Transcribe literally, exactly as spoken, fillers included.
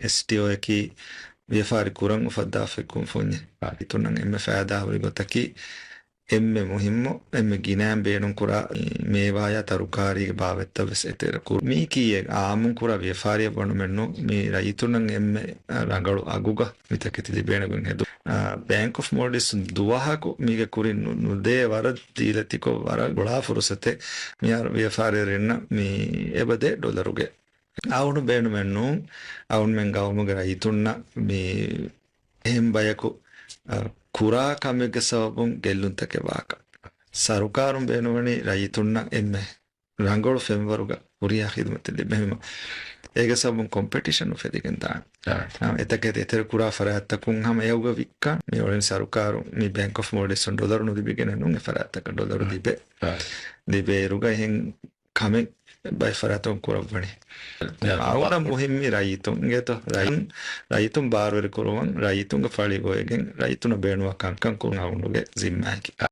އެސްޓީއޯއަކީ ވިޔަފާރި ކުރަން އުފައްދާފައި ކުންފުންޏެއް. އާ. ރައްޔިތުންނަށް އެންމެ ފައިދާހުރި ގޮތަކީ އެންމެ މުހިއްމު، އެންމެ ގިނައިން ބޭނުންކުރާ މޭވާޔާ ތަރުކާރީގެ ބާވަތްތައް ވެސް އެތެރެ ކުރުން. މީކީ އާއްމުން ކުރާ ވިޔަފާރިއަށް ވަނުމެއްނޫން، މީ ރައްޔިތުންނަށް އެންމެ ރަނގަޅު އަގުގަ މިތަކެތި ލިބޭނެގޮތް ހެދުން. އާ، ބޭންކް އޮފް މޯލްޑިވްސް ދުވަހަކު މީގެ ކުރިން ނު-، ނުދޭ ވަރަށް ދީލަތިކޮށް ވަރަށް ގުޅާ ފުރުސަތެއް މިހާރު ވިޔަފާރިވެރިންނަށް މި އެބަދޭ ޑޮލަރުގެ. އަޅުގަނޑު ބޭނުމެއްނޫން، އަޅުގަނޑުމެން ގައުމުގެ ރައްޔިތުންނަށް މި އެހެން ބަޔަކު، އަ، ކުރާ ކަމެއްގެ ސަބަބުން ގެއްލުންތަކެއް ވާކަށް. ސަރުކާރުން ބޭނުންވަނީ ރައްޔިތުންނަށް އެންމެ ރަނގަޅު ފެންވަރުގަ ހުރިހާ ޚިދުމަތެއް ލިބޭ ހިމަ. އޭގެ ސަބަބުން ކޮމްޕެޓިޝަން އުފެދިގެން ދާނެ. އާ. އާ، އެތަކެތި އެތެރެ ކުރާ ފަރާތްތަކުން ހަމަ އެއަށް ވިއްކާ މި އޮޅެން ސަރުކާރު މި ބޭންކް އޮފް މޯލްޑިވްސް ޑޮލަރު ނުލިބިގެނެއް ނޫން އެ ފަރާތްތަކަށް ޑޮލަރު އާ. ލިބޭ. އާ. ލިބޭއިރުގަ އެހެން ކަމެއް ބައެއް ފަރާތުން ކުރައްވަނީ. އާ. އަޅުގަނޑަށް މުހިއްމީ ރައްޔިތުން އިނގޭތޯ. ރައްޔިތުން، ރައްޔިތުން ބާރުވެރި ކުރުމަށް، ރައްޔިތުންގެ ފަޅި ގޮވެގެން، ރައްޔިތުންނަށް ބޭނުންވާ ކަންކަން ކުރުން އަޅުގަނޑުގެ ޒިންމާއަކީ. އާ.